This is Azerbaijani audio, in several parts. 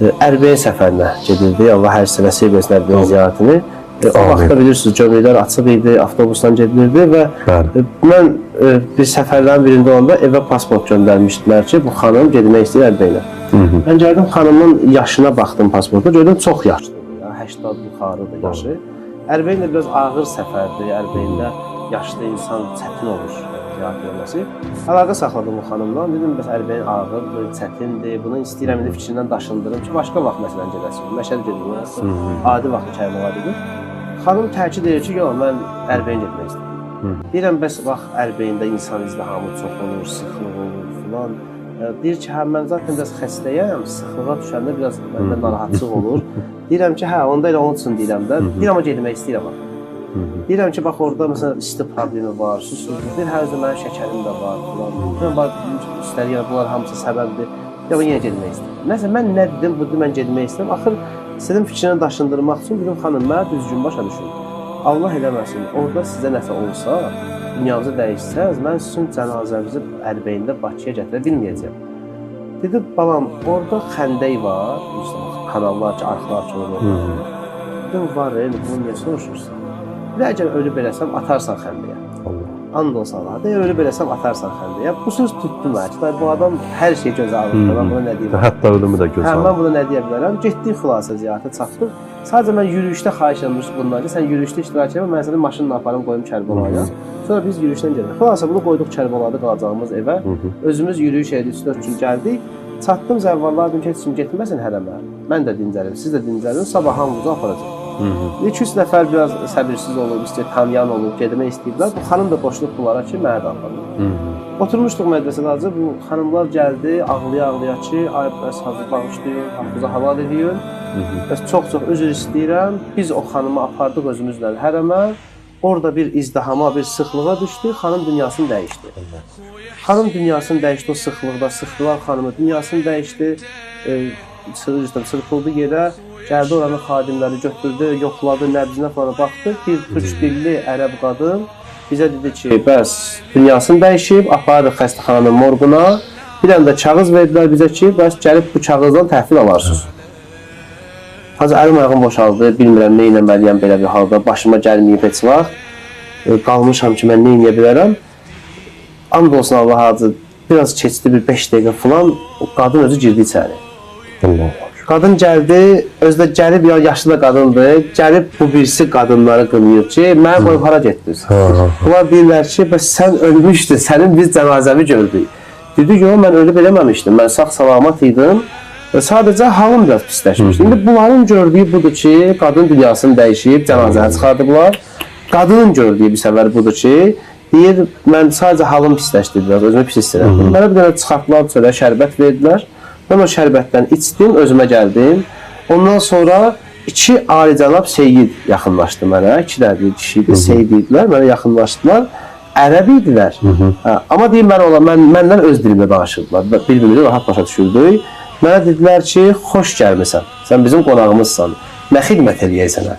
Ərbəyə səfərinə gedirdi. Allah hər sənə nəsib etsin Ərbəyin ziyarətini. O vaxtda bilirsiniz, gömrüklər açıq idi, avtobusdan gedilirdi və Bəli. Mən bir səfərlərin birində olanda evə pasport göndərmişdilər ki, bu xanım getmək istəyir Ərbeyinə. Mən gəldim xanımın yaşına baxdım pasporta, gördüm çox yaşlıdır. Ya, 80 yuxarıdır yaşı. Ərbəyin də biraz ağır səfərdir. Ərbeyində yaşlı insan çətin olur ziyarət etməsi. Əlaqə saxladım o xanımla. Dedim bəs Ərbəyin ağırdır, çətindir. Bunu istəyirəm indi fikrindən daşındırım ki, başqa vaxt məsələn gedəsiniz. Məşəd gedir. Adi vaxt Kərbəla gedir. Xanım təkid edir ki, yox, mən Ərbəyin getmək istəyirəm. Deyirəm, bəs bax Ərbeyində insan izdihamı çox olur, sıxlıq olur filan. Deyir ki, hə mən zaten biraz xəstəyəm, sıxlığa düşəndə biraz məndə narahatlıq olur. Deyirəm ki, hə onda elə onun üçün deyirəm də. Deyirəm amma getmək istəyirəm axı. Deyirəm ki, bax orada məsələn isti problemi var, susuzluq. Deyir, hə özü mənim şəkərim də var filan. Mən bax üstəlik yəni bunlar hamısı səbəbdir. Deyirəm, yenə getmək istəyirəm. Nəsə mən nə dedim, bu mən getmək istəyirəm. Axır istədim fikrini daşındırmaq üçün dedim, xanım, mənə düzgün başa düşün. Allah eləməsin, orada sizə nəsə olsa, dünyanızı dəyişsəz, mən sizin cənazənizi Ərbeyində Bakıya gətirə bilməyəcəyəm. Dedi, balam, orada xəndək var, kanallar ki, arxlar ki, olur. Dedim, var, bunu niyə soruşursan? Dedi, əgər ölüb eləsəm, atarsan xəndəyə. And olsun Allaha. Deyir, ölüb eləsəm, atarsan xəndəyə. Bu söz tutdu məni. Ki, bu adam hər şeyi gözə alır. Mən buna nə deyim? Hətta ölümü də gözə Hə, alır. mən buna nə deyə bilərəm? Getdik xülasə ziyarətə çatdıq. Sadəcə mən yürüyüşdə xahiş etmişdim bundan ki, sən yürüyüşdə iştirak etmə, mən səni maşınla aparım, qoyum Kərbəlaya. Sonra biz yürüyüşdən getdik. Xülasə bunu qoyduq Kərbəlada qalacağımız evə. Özümüz yürüyüş elədik, 3-4 gün gəldik. Çatdım zəvvarlar dedim ki, heç kim getməsin hərəmə. Mən də dincəlim, siz də dincəlin, sabah hamımızı aparacaq. 2-3 nəfər biraz səbirsiz olub, istəyir, tanıyan olub, getmək istəyiblər. Bu xanım da qoşulub bunlara ki, mənə də aparın. Oturmuşduq mədrəsədə hacı, bu xanımlar gəldi, ağlaya-ağlaya ki, ay bəs hacı bağışlayın, haqqınızı halal eləyin. Bəs çox-çox üzr istəyirəm. Biz o xanımı apardıq özümüzlə hərəmə. Orada bir izdihama, bir sıxlığa düşdü. Xanım dünyasını dəyişdi. Xanım dünyasını dəyişdi o sıxlıqda, sıxdılar xanımı, dünyasını dəyişdi. Çırpıldı yerə. Gəldi oranın xadimləri götürdü, yoxladı, nəbzinə falan baxdı. Bir türk dilli ərəb qadın bizə dedi ki, bəs dünyasını dəyişib, aparırıq xəstəxananın morquna. Bir dənə də kağız verdilər bizə ki, bəs gəlib bu kağızdan təhvil alarsınız. Hacı əlim ayağım boşaldı, bilmirəm nə etməliyəm belə bir halda, başıma gəlməyib heç vaxt. Qalmışam ki, mən nə edə bilərəm. And olsun Allah hacı, biraz keçdi bir 5 dəqiqə falan, o qadın özü girdi içəri. Allah. Qadın gəldi, özü də gəlib, ya yaşlı da qadındır, gəlib bu birisi qadınları qınayır ki, mənə qoyub hara getdiniz? Bunlar deyirlər ki, bəs sən ölmüşdün, sənin biz cənazəvi gördük. Dedi, yox, mən ölüb eləməmişdim, mən sağ salamat idim. Sadəcə halım biraz pisləşmişdi. İndi bunların gördüyü budur ki, qadın dünyasını dəyişib, cənazəni çıxardıblar. Qadının gördüyü bir səfər budur ki, deyir, mən sadəcə halım pisləşdi biraz, özümü pis hiss elədim. Mənə bir dənə çıxartdılar çölə, şərbət verdilər. Mən o şərbətdən içdim, özümə gəldim. Ondan sonra iki alicənab Seyyid yaxınlaşdı mənə. İki dənə bir kişi idi, Seyyid idilər, mənə yaxınlaşdılar. Ərəb idilər. Hə, amma deyim mən ola, məndən öz dilimdə danışırdılar. Bir-birimizi rahat başa düşürdük. Mənə dedilər ki, xoş gəlmisən. Sən bizim qonağımızsan. Nə xidmət eləyək sənə?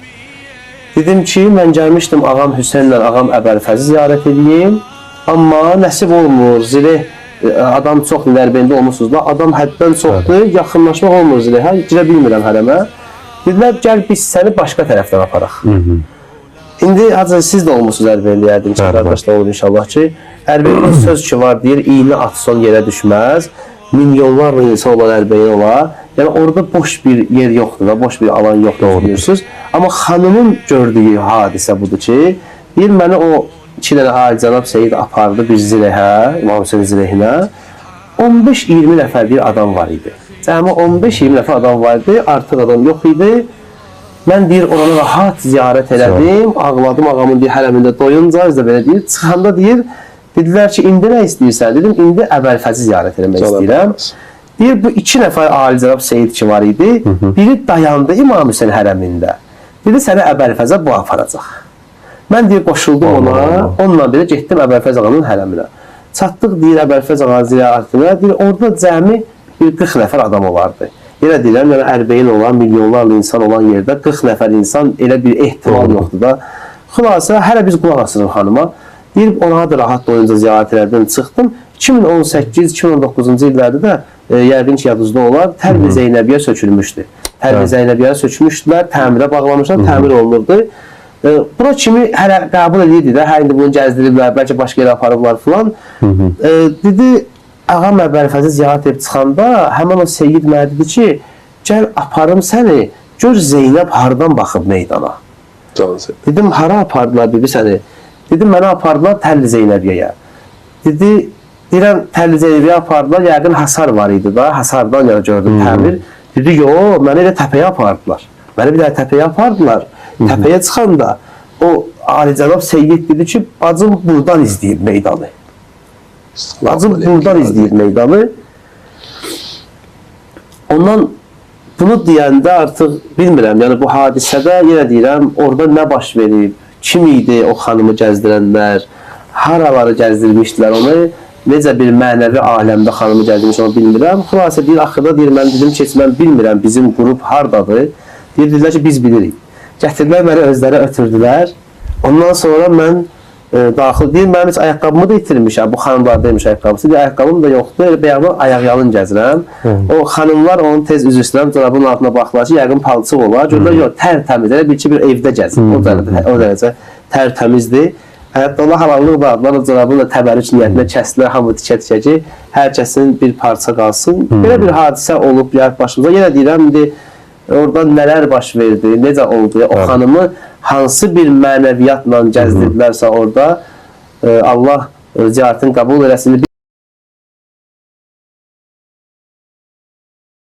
Dedim ki, mən gəlmişdim ağam Hüseynlə ağam Əbəlfəzi ziyarət edeyim. Amma nəsib olmur. Zireh adam çoxdur, Dərbəndə olmusunuz da, adam həddən çoxdur, yaxınlaşmaq olmur zirehə, girə bilmirəm hərəmə. Dedilər, gəl biz səni başqa tərəfdən aparaq. İndi hacı siz də olmusunuz Ərbeyində yəqin ki, qardaş da olur inşallah ki, Ərbeyində söz ki var, deyir, iynə atsan yerə düşməz, milyonlarla insan olan Ərbəyin olar. Yəni orada boş bir yer yoxdur da, boş bir alan yoxdur bilirsiniz. Amma xanımın gördüyü hadisə budur ki, deyir, məni o iki dənə alicənab Seyid apardı bir zirehə, İmam Hüseyin zirehinə. 15-20 nəfər bir adam var idi. Cəmi 15-20 nəfər adam var idi, artıq adam yox idi. Mən deyir, oranı rahat ziyarət elədim, ağladım ağamın deyir, hərəmində doyunca, özü də belə deyir. Çıxanda deyir, dedilər ki, indi nə istəyirsən? Dedim, indi Əbəlfəzi ziyarət eləmək istəyirəm. Deyir, bu iki nəfər alicənab Seyid ki var idi, biri dayandı İmam Hüseyin hərəmində. Dedi, səni Əbəlfəzə bu aparacaq. Mən deyir, qoşuldum ona, onunla belə getdim Əbəlfəz ağanın hərəminə. Çatdıq, deyir, Əbəlfəz ağa ziyarətinə, deyir, orada cəmi bir 40 nəfər adam olardı. Yenə deyirəm, yəni Ərbəyin olan, milyonlarla insan olan yerdə 40 nəfər insan elə bir ehtimal yoxdur da. Xülasə, hələ biz qulaq asırıq xanıma. Deyir, ona da rahat doyunca ziyarət elədim, çıxdım. 2018-2019-cu illərdə də yəqin ki, yadınızda olar, Tərli Zeynəbiyyə sökülmüşdü. Tərli Zeynəbiyyə sökmüşdülər, təmirə bağlamışlar, təmir olunurdu. Bura kimi hələ qəbul edirdi də, hə indi bunu gəzdiriblər, bəlkə başqa yerə aparıblar filan. Dedi, Ağam Əbəlfəzi ziyarət edib çıxanda həmin o Seyyid mənə dedi ki, gəl aparım səni, gör Zeynəb hardan baxıb meydana. Cansı. Dedim, hara apardılar bibi səni? Dedim, məni apardılar Tərli Zeynəbiyyəyə. Dedi, deyirəm, Tərli Zeynəbiyyəyə apardılar, yəqin hasar var idi da, hasardan yəni gördüm təmir. Dedi, yo, məni elə təpəyə apardılar. Məni bir dənə təpəyə apardılar. Təpəyə çıxanda o alicənab Seyyid dedi ki, bacım buradan izləyir meydanı. Bacım buradan izləyir meydanı. Ondan bunu deyəndə artıq bilmirəm, yəni bu hadisədə yenə deyirəm, orada nə baş verib, kim idi o xanımı gəzdirənlər, haraları gəzdirmişdilər onu, necə bir mənəvi aləmdə xanımı gəzdirmiş onu bilmirəm. Xülasə deyir, axırda deyir, mən dedim ki, heç mən bilmirəm bizim qrup hardadır. Deyir, dedilər ki, biz bilirik. Gətirdilər məni özləri ötürdülər. Ondan sonra mən daxil deyir, mənim heç ayaqqabımı da itirmişəm. Bu xanımlar demiş ayaqqabısı. Deyir, ayaqqabım da yoxdur. Elə bəyəxdan ayaqyalın gəzirəm. O xanımlar onu tez üzr istəyirəm, corabın altına baxdılar ki, yəqin palçıq olar. Gördülər, yox, tərtəmiz. Elə bil ki, bir evdə gəzir. O dərəcə tərtəmizdir. Hətta Allah halallıq da aldılar, o corabını da təbərrük niyyətinə kəsdilər, hamı tikə-tikə ki, hər kəsin bir parça qalsın. Belə bir hadisə olub yəni başımıza. Yenə deyirəm, indi orada nələr baş verdi, necə oldu, o xanımı hansı bir mənəviyyatla gəzdirdilərsə orada, Allah ziyarətini qəbul eləsin.